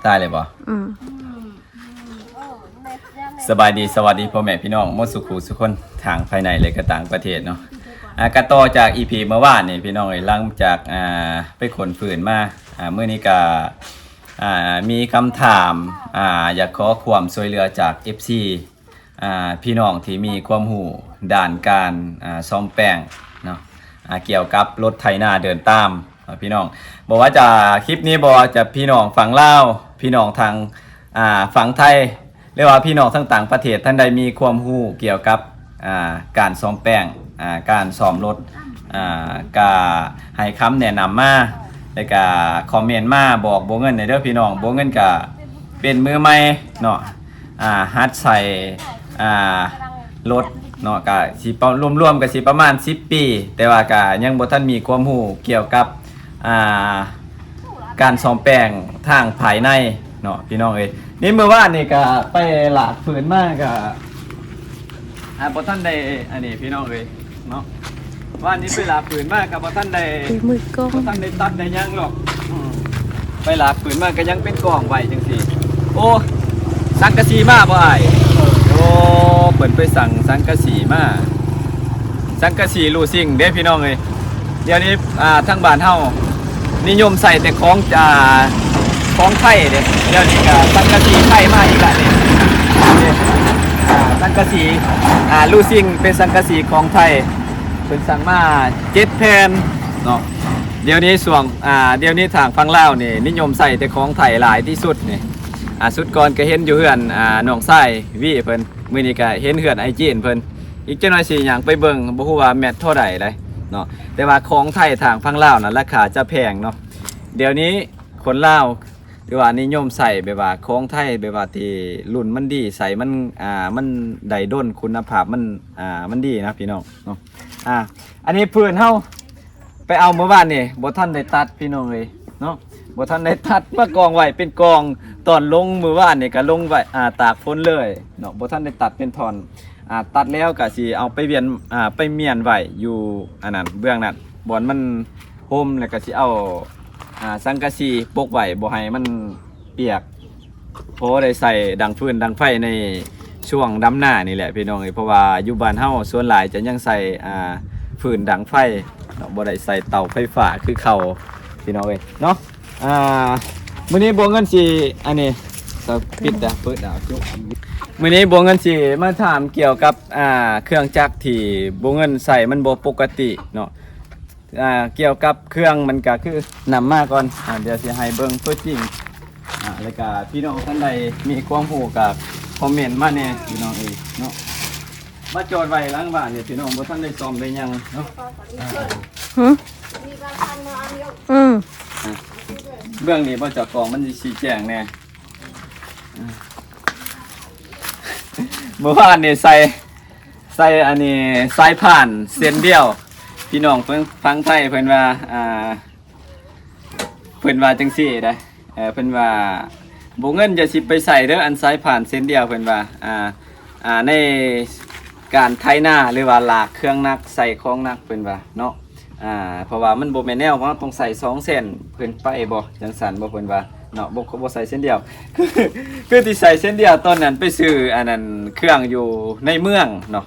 ຕາຍເລີຍບໍ່? ອືມ ສະບາຍດີ ສະຫວັດດີພໍ່ແມ່ພີ່ນ້ອງໝົດສູ່ຄູ່ສູ່ຄົນ ທັງພາຍໃນ ແລະ ກະຕ່າງປະເທດເນາະ. ອາ ກະຕໍ່ຈາກອີພີເມື່ອວານນີ້ພີ່ນ້ອງເອີຍ ຫຼັງຈາກ ອາ ໄປຂົນຟືນມາ ອາ ມື້ນີ້ກະ ອາ ມີຄຳຖາມ ອາ ຢາກຂໍຄວາມຊ່ວຍເຫຼືອຈາກເອັຟຊີ ອາ ພີ່ນ້ອງທີ່ມີຄວາມຮູ້ດ້ານການ ອາ ສ້ອມແປງເນາະ ອາ ກ່ຽວກັບລົດໄຖນາເດີນຕາມເນາະພີ່ນ້ອງ. ບໍ່ວ່າຈະຄລິບນີ້ ບໍ່ວ່າຈະພີ່ນ້ອງຝັ່ງລາວ ພີ່ນ້ອງທາງ ອາ ຝັ່ງໄທ ຫຼືວ່າພີ່ນ້ອງທາງຕ່າງປະເທດ ທ່ານໃດມີຄວາມຮູ້ກ່ຽວກັບ ອາ ການສ້ອມແປງ ອາ ການສ້ອມລົດ ອາ ກະໃຫ້ຄຳແນະນຳມາ ແລ້ວກະຄອມເມັນມາບອກບົວເງິນແດ່ເດີພີ່ນ້ອງ. ບົວເງິນກະເປັນມືໃໝ່ເນາະ ອາ ຫັດໃສ່ ອາ ລົດເນາະ ກະຊິປະ ລວມໆ ກະຊິປະມານສິບປີ ແຕ່ວ່າກະຍັງບໍ່ທັນມີຄວາມຮູ້ກ່ຽວກັບ ອາ ການສ້ອມແປງທາງພາຍໃນເນາະພີ່ນ້ອງເອີຍ. ນີ້ມື້ວານນີ້ກະໄປລາກຟືນມາ ກະ ອາ ບໍ່ທັນໄດ້ອັນນີ້ພີ່ນ້ອງເອີຍເນາະ. ວານນີ້ໄປລາກຟືນມາກະບໍ່ທັນໄດ້ ເປັນມືກ້ອງ ບໍ່ທັນໄດ້ຕັດໄດ້ຫຍັງດອກ. ອືມ ໄປລາກຟືນມາກະຍັງເປັນກ້ອງໄວ້ຈັ່ງຊີ້. ໂອ້ ສັງກະສີມາບໍ່ອ້າຍ? ໂອ້ ເພິ່ນໄປສັ່ງສັງກະສີມາ ສັງກະສີລູຊິງເດ້ພີ່ນ້ອງເອີຍ. ດຽວນີ້ ອາ ທາງບ້ານເຮົານິຍົມໃຊ້ແຕ່ຂອງ ອາ ຂອງໄທເດ້. ດຽວນີ້ກະສັງກະສີໄທມາອີກລະນີ້ ອາ ສັງກະສີ ອາ ລູຊິງ ເປັນສັງກະສີຂອງໄທ ເພິ່ນສັ່ງມາເຈັດແຜ່ນເນາະ. ດຽວນີ້ຊ່ວງ ອາ ດຽວນີ້ທາງຝັ່ງລາວນີ້ນິຍົມໃຊ້ແຕ່ຂອງໄທຫຼາຍທີ່ສຸດນີ້. ອາ ຊຸດກ່ອນກະເຫັນຢູ່ເຮືອນ ອາ ນ້ອງຊາຍວີເພິ່ນ ມື້ນີ້ກະເຫັນເຮືອນອ້າຍຈີນເພິ່ນ. ອີກຈັກໜ້ອຍຊິຍ່າງໄປເບິ່ງ ບໍ່ຮູ້ວ່າແມັດເທົ່າໃດໃດເນາະ. ແຕ່ວ່າຂອງໄທທາງຝັ່ງລາວນະ ລາຄາຈະແພງເນາະ. ດຽວນີ້ຄົນລາວ ຫຼືວ່ານິຍົມໃຊ້ແບບວ່າຂອງໄທ ແບບວ່າທີ່ລຸ້ນມັນດີ ໃຊ້ມັນ ອາ ມັນໄດ້ດົນ ຄຸນນະພາບມັນ ອາ ມັນດີນະພີ່ນ້ອງເນາະ. ອາ ອັນນີ້ຟືນເຮົາໄປເອົາມື້ວານນີ້ ບໍ່ທັນໄດ້ຕັດພີ່ນ້ອງເອີຍເນາະ ບໍ່ທັນໄດ້ຕັດ ມາກອງໄວ້ເປັນກອງ. ຕອນລົງມື້ວານນີ້ກະລົງໄວ້ ອາ ຕາກຝົນເລີຍເນາະ ບໍ່ທັນໄດ້ຕັດເປັນທ່ອນ. ອາ ຕັດແລ້ວກະຊິເອົາໄປວຽນ ອາ ໄປມ້ຽນໄວ້ຢູ່ອັນນັ້ນ ເບື້ອງນັ້ນ ບ່ອນມັນຮົ່ມ ແລ້ວກະຊິເອົາ ອາ ສັງກະສີປົກໄວ້ ບໍ່ໃຫ້ມັນປຽກ ພໍໄດ້ໃຊ້ດັງຟືນດັງໄຟໃນຊ່ວງດຳນານີ້ແຫຼະພີ່ນ້ອງເອີຍ. ເພາະວ່າຢູ່ບ້ານເຮົາສ່ວນຫຼາຍຈະຍັງໃຊ້ ອາ ຟືນດັງໄຟເນາະ ບໍ່ໄດ້ໃຊ້ເຕົາໄຟຟ້າຄືເກົ່າພີ່ນ້ອງເອີຍເນາະ. ອາ ມື້ນີ້ບົວເງິນຊິ ອັນນີ້ ເປີດດາ ເປີດດາ ມື້ນີ້ບົວເງິນຊິມາຖາມກ່ຽວກັບ ອາ ເຄື່ອງຈັກທີ່ບົວເງິນໃຊ້ມັນບໍ່ປົກກະຕິເນາະ. ອາ ກ່ຽວກັບເຄື່ອງມັນກະຄືນຳມາກ່ອນ ອາ ດຽວຊິໃຫ້ເບິ່ງຕົວຈິງ ອາ ແລ້ວກະພີ່ນ້ອງທ່ານໃດມີຄວາມຮູ້ກະຄອມເມັນມາແດ່ພີ່ນ້ອງເອີຍເນາະ. ມາຈອດໄວ້ຫຼັງບ້ານນີ້ພີ່ນ້ອງ ບໍ່ທັນໄດ້ສ້ອມໄດ້ຫຍັງເນາະ. ອາ ຫື? ອືມ ອາ ເບື້ອງນີ້ບໍ່ ເຈົ້າຂອງມັນຊິຊີ້ແຈງແດ່. ອາ ມື້ວານນີ້ໃສ່ ໃສ່ອັນນີ້ ສາຍພານເສັ້ນດຽວ ພີ່ນ້ອງເພິ່ນ ຝັ່ງໄທເພິ່ນວ່າ ອ່າ ເພິ່ນວ່າຈັ່ງຊີ້ເດ້ ເອີ ເພິ່ນວ່າບໍ່ເງິນຢ່າຊິໄປໃສ່ເດີ ອັນສາຍພານເສັ້ນດຽວ ເພິ່ນວ່າ ອ່າ ອ່າ ໃນການໄຖນາ ຫຼືວ່າລາກເຄື່ອງໜັກ ໃສ່ຂອງໜັກ ເພິ່ນວ່າເນາະ. ອ່າ ເພາະວ່າມັນບໍ່ແມ່ນແນວ ເຮົາຕ້ອງໃສ່ສອງເສັ້ນຂຶ້ນໄປບໍ່ ຈັ່ງຊັ້ນບໍ່ ເພິ່ນວ່າເນາະ ບໍ່ ບໍ່ໃສ່ເສັ້ນດຽວ ຄື ຄືທີ່ໃສ່ເສັ້ນດຽວ ຕອນນັ້ນໄປຊື້ອັນນັ້ນ ເຄື່ອງຢູ່ໃນເມືອງເນາະ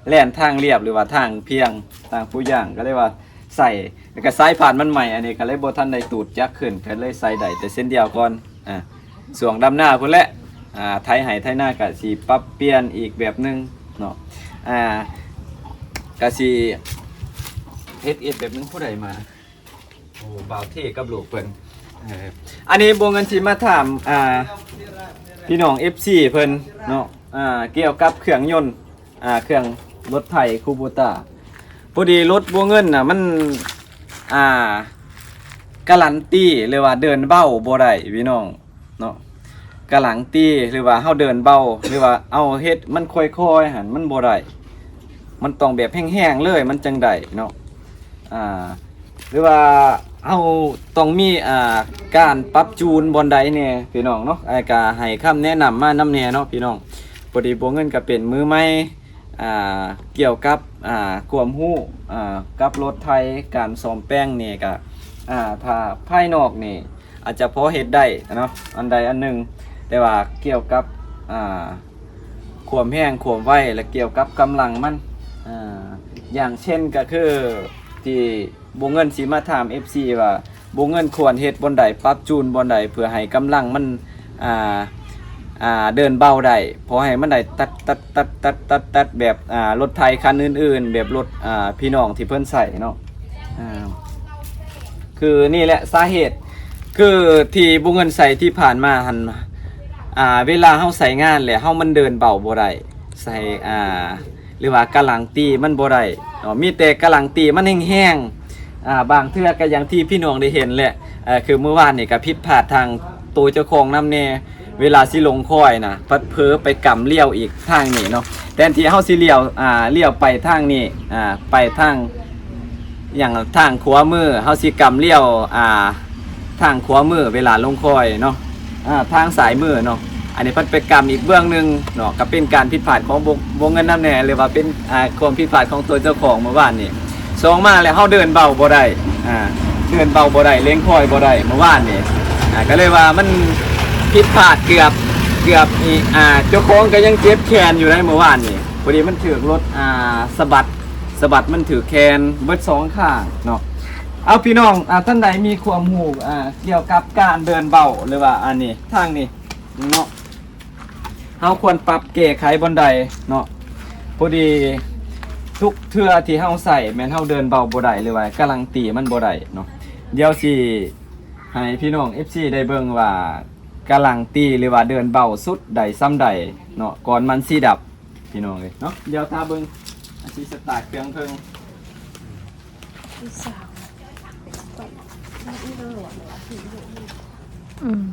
ແລ່ນທາງລຽບ ຫຼືວ່າທາງພຽງ ທາງພູຢາງ ກໍເລີຍວ່າໃສ່ ແລ້ວກໍສາຍພານມັນໃໝ່ ອັນນີ້ກໍເລີຍບໍ່ທັນໄດ້ຕູດຈັກຂຶ້ນ ກໍເລີຍໃສ່ໄດ້ແຕ່ເສັ້ນດຽວກ່ອນ. ອ່າ ຊ່ວງດຳນາພຸ້ນແຫຼະ ອ່າ ໄຖໄຮ່ໄຖນາກະຊິປັບປ່ຽນອີກແບບໜຶ່ງເນາະ ອ່າ ກະຊິເຮັດອີກແບບໜຶ່ງ. ຜູ້ໃດມາ? ໂອ້ ບ່າວເທກັບລູກເພິ່ນ. ເອີ ອັນນີ້ບົວເງິນຊິມາຖາມ ອ່າ ພີ່ນ້ອງເອັຟຊີເພິ່ນເນາະ ອ່າ ກ່ຽວກັບເຄື່ອງຍົນ ອ່າ ເຄື່ອງລົດໄຖຄູໂບຕາ ພໍດີລົດບົວເງິນນະ ມັນ ອ່າ ກາຣັນຕີ ຫຼືວ່າເດີນເບົາບໍ່ໄດ້ພີ່ນ້ອງເນາະ ກາຣັນຕີ ຫຼືວ່າເຮົາເດີນເບົາ ຫຼືວ່າເອົາເຮັດມັນຄ່ອຍໆຫັ້ນ ມັນບໍ່ໄດ້ ມັນຕ້ອງແບບແຮງໆເລີຍ ມັນຈັ່ງໄດ້ເນາະ. ອ່າ ຫຼືວ່າເຮົາຕ້ອງມີ ອ່າ ການປັບຈູນບ່ອນໃດແດ່ພີ່ນ້ອງເນາະ ອ້າຍກະໃຫ້ຄຳແນະນຳມານຳແດ່ເນາະພີ່ນ້ອງ. ພໍດີບົວເງິນກະເປັນມືໃໝ່ ອ່າ ກ່ຽວກັບ ອ່າ ຄວາມຮູ້ ອ່າ ກັບລົດໄຖ ການສ້ອມແປງນີ້ກະ ອ່າ ຖ້າພາຍນອກນີ້ ອາດຈະພໍເຮັດໄດ້ເນາະ ອັນໃດອັນໜຶ່ງ, ແຕ່ວ່າກ່ຽວກັບ ອ່າ ຄວາມແຮງຄວາມໄວ ແລະ ກ່ຽວກັບກຳລັງມັນ ອ່າ ຢ່າງເຊັ່ນກໍຄືທີ່ບົວເງິນຊິມາຖາມເອັຟຊີວ່າ ບົວເງິນຄວນເຮັດບ່ອນໃດ ປັບຈູນບ່ອນໃດ ເພື່ອໃຫ້ກຳລັງມັນ ອ່າ ອ່າ ເດີນເບົາໄດ້ ພໍໃຫ້ມັນໄດ້ຕັດ ຕັດ ຕັດ ຕັດ ຕັດ ຕັດ ແບບ ອ່າ ລົດໄຖຄັນອື່ນໆ ແບບລົດ ອ່າ ພີ່ນ້ອງທີ່ເພິ່ນໃຊ້ເນາະ ອ່າ ຄືນີ້ແຫຼະສາເຫດ ຄືທີ່ບົວເງິນໃຊ້ທີ່ຜ່ານມາຫັ້ນ ອ່າ ເວລາເຮົາໃຊ້ງານແລ້ວ ເຮົາມັນເດີນເບົາບໍ່ໄດ້ ໃຊ້ ອ່າ ຫຼືວ່າກຳລັງຕີມັນບໍ່ໄດ້ເນາະ ມີແຕ່ກຳລັງຕີມັນແຮງໆ ອ່າ ບາງເທື່ອກໍຢ່າງທີ່ພີ່ນ້ອງໄດ້ເຫັນແຫຼະ ເອີ ຄືມື້ວານນີ້ກໍຜິດພາດທາງໂຕເຈົ້າຂອງນຳແດ່ ເວລາຊິລົງຄອຍນະ ພັດເຜີໄປກຳລ້ຽວອີກທາງນີ້ເນາະ ແທນທີ່ເຮົາຊິລ້ຽວ ອ່າ ລ້ຽວໄປທາງນີ້ ອ່າ ໄປທາງ ຫຍັງ ທາງຂວາມື ເຮົາຊິກຳລ້ຽວ ອ່າ ທາງຂວາມືເວລາລົງຄອຍເນາະ ອ່າ ທາງຊ້າຍມືເນາະ ອັນນີ້ເພິ່ນໄປກຳອີກເບື້ອງໜຶ່ງເນາະ ກໍເປັນການຜິດພາດຂອງບົວ ບົວເງິນນຳແດ່ ຫຼືວ່າເປັນ ອ່າ ຄວາມຜິດພາດຂອງຕົວເຈົ້າຂອງມື້ວານນີ້. ສອງມາແລ້ວເຮົາເດີນເບົາບໍ່ໄດ້ ອ່າ ເດີນເບົາບໍ່ໄດ້ ເລັ່ງຄອຍບໍ່ໄດ້ມື້ວານນີ້ ອ່າ ກໍເລີຍວ່າມັນຜິດພາດເກືອບ ເກືອບອີ ອ່າ ເຈົ້າຂອງກໍຍັງເຈັບແຂນຢູ່ໃນມື້ວານນີ້ ພໍດີມັນຖືກລົດ ອ່າ ສະບັດ ສະບັດມັນຖືກແຂນເບິດສອງຂ້າງເນາະ. ເອົາ ພີ່ນ້ອງ ອ່າ ທ່ານໃດມີຄວາມຮູ້ ອ່າ ກ່ຽວກັບການເດີນເບົາ ຫຼືວ່າອັນນີ້ ທາງນີ້ເນາະ ເຮົາຄວນປັບແກ້ໄຂບ່ອນໃດເນາະ? ພໍດີທຸກເທື່ອທີ່ເຮົາໃຊ້ແມ່ນເຮົາເດີນເບົາບໍ່ໄດ້ ຫຼືວ່າກຳລັງຕີມັນບໍ່ໄດ້ເນາະ. ດຽວຊິໃຫ້ພີ່ນ້ອງເອັຟຊີໄດ້ເບິ່ງວ່າກຳລັງຕີ ຫຼືວ່າເດີນເບົາສຸດໄດ້ສ່ຳໃດເນາະ ກ່ອນມັນຊິດັບ ພີ່ນ້ອງເອີຍເນາະ. ດຽວຖ້າເບິ່ງ ອາ ຊິສະຕາດເຄື່ອງເທິງ ອືມ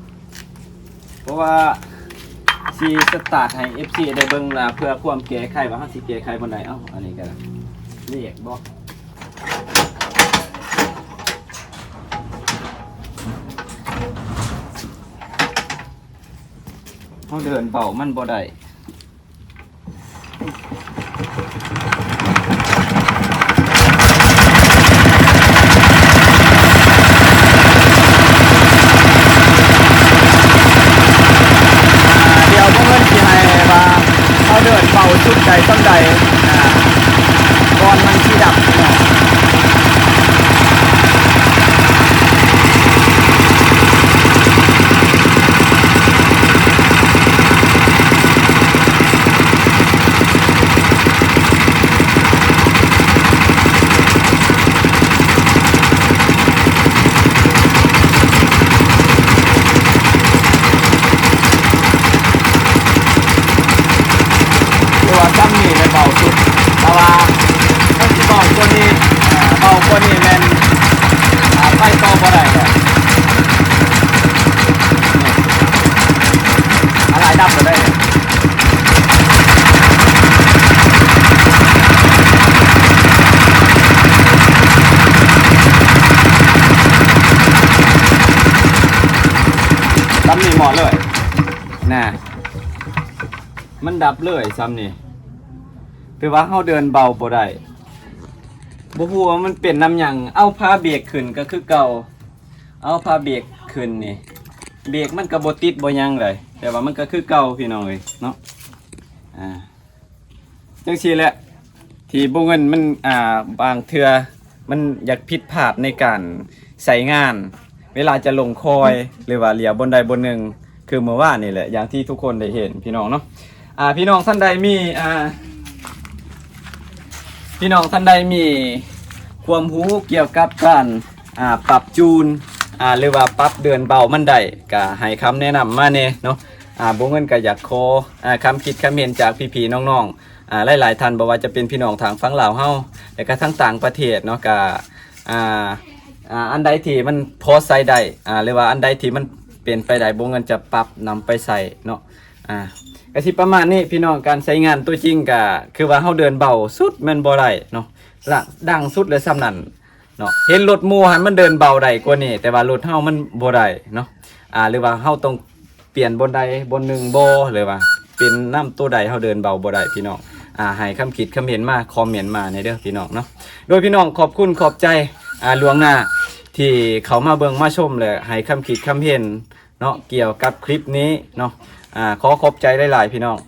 ເພາະວ່າຊິສະຕາດໃຫ້ເອັຟຊີໄດ້ເບິ່ງລະ ເພື່ອຄວາມແກ້ໄຂວ່າເຮົາຊິແກ້ໄຂບ່ອນໃດ. ເອົ້າ ອັນນີ້ກໍລຽກບໍ່ ເຮົາເດີນເບົາມັນບໍ່ໄດ້. ດຽວພວກເພິ່ນຊິໃຫ້ວ່າເຮົາເດີນເບົາສຸດໃດສ່ຳໃດ ອ່າ ກ່ອນມັນຊິດັບເນາະ. ຄືວ່າຊ່ຳນີ້ແຫຼະເບົາສຸດ ເພາະວ່າຄັນຊິເບົາກວ່ານີ້ ເບົາກວ່ານີ້ແມ່ນ ອ່າ ໄປຕໍ່ບໍ່ໄດ້ແລ້ວ. ອາ ລາຍດັບກໍໄດ້. ຊ່ຳນີ້ເໝາະເລີຍນະ ມັນດັບເລີຍຊ່ຳນີ້ ແຕ່ວ່າເຮົາເດີນເບົາບໍ່ໄດ້ ບໍ່ຮູ້ວ່າມັນເປັນນຳຫຍັງ. ເອົາຝາເບກຂຶ້ນກໍຄືເກົ່າ ເອົາຝາເບກຂຶ້ນນີ້ ເບກມັນກໍບໍ່ຕິດບໍ່ຫຍັງໃດ ແຕ່ວ່າມັນກໍຄືເກົ່າ ພີ່ນ້ອງເອີຍເນາະ. ອ່າ ຈັ່ງຊີ້ແຫຼະ ທີ່ບໍ່ເງິນມັນ ອ່າ ບາງເທື່ອມັນຢາກຜິດພາດໃນການໃຊ້ງານ ເວລາຈະລົງຄອຍ ຫຼືວ່າຫຼຽວບ່ອນໃດບ່ອນໜຶ່ງ ຄືເມື່ອວານນີ້ແຫຼະ ຢ່າງທີ່ທຸກຄົນໄດ້ເຫັນ ພີ່ນ້ອງເນາະ. ອ່າ ພີ່ນ້ອງທ່ານໃດມີ ອ່າ ພີ່ນ້ອງທ່ານໃດມີຄວາມຮູ້ກ່ຽວກັບການ ອ່າ ປັບຈູນ ອ່າ ຫຼືວ່າປັບເດີນເບົາມັນໄດ້ ກະໃຫ້ຄຳແນະນຳມາແດ່ເນາະ. ອ່າ ບໍ່ເງິນກະຢາກຂໍ ອ່າ ຄຳຄິດຄຳເຫັນຈາກພີ່ໆນ້ອງໆ ອ່າ ຫຼາຍໆທ່ານ ບໍ່ວ່າຈະເປັນພີ່ນ້ອງທາງຝັ່ງລາວເຮົາ ແລະກະທາງຕ່າງປະເທດເນາະ ກະ ອ່າ ອ່າ ອັນໃດທີ່ມັນພໍໃຊ້ໄດ້ ອ່າ ຫຼືວ່າອັນໃດທີ່ມັນເປັນໄປໄດ້ ບໍ່ເງິນຈະປັບນຳໄປໃຊ້ເນາະ. ອ່າ ກະຊິປະມານນີ້ ພີ່ນ້ອງ ການໃຊ້ງານຕົວຈິງກະຄືວ່າເຮົາເດີນເບົາສຸດແມ່ນບໍ່ໄດ້ເນາະ ລະດັງສຸດແລ້ວຊ່ຳນັ້ນເນາະ. ເຫັນລົດໝູ່ຫັ້ນມັນເດີນເບົາໄດ້ກວ່ານີ້ ແຕ່ວ່າລົດເຮົາມັນບໍ່ໄດ້ເນາະ. ອ່າ ຫຼືວ່າເຮົາຕ້ອງປ່ຽນບ່ອນໃດບ່ອນໜຶ່ງບໍ່ ຫຼືວ່າເປັນນຳໂຕໃດເຮົາເດີນເບົາບໍ່ໄດ້ ພີ່ນ້ອງ ອ່າ ໃຫ້ຄຳຄິດຄຳເຫັນມາ ຄອມເມັນມາແດ່ເດີ ພີ່ນ້ອງເນາະ. ໂດຍ ພີ່ນ້ອງ ຂອບຄຸນຂອບໃຈ ອ່າ ລ່ວງໜ້າ ທີ່ເຂົ້າມາເບິ່ງມາຊົມ ແລະ ໃຫ້ຄຳຄິດຄຳເຫັນເນາະ ກ່ຽວກັບຄລິບນີ້ເນາະ. ອາ ຂໍຂອບໃຈຫຼາຍໆ ພີ່ນ້ອງ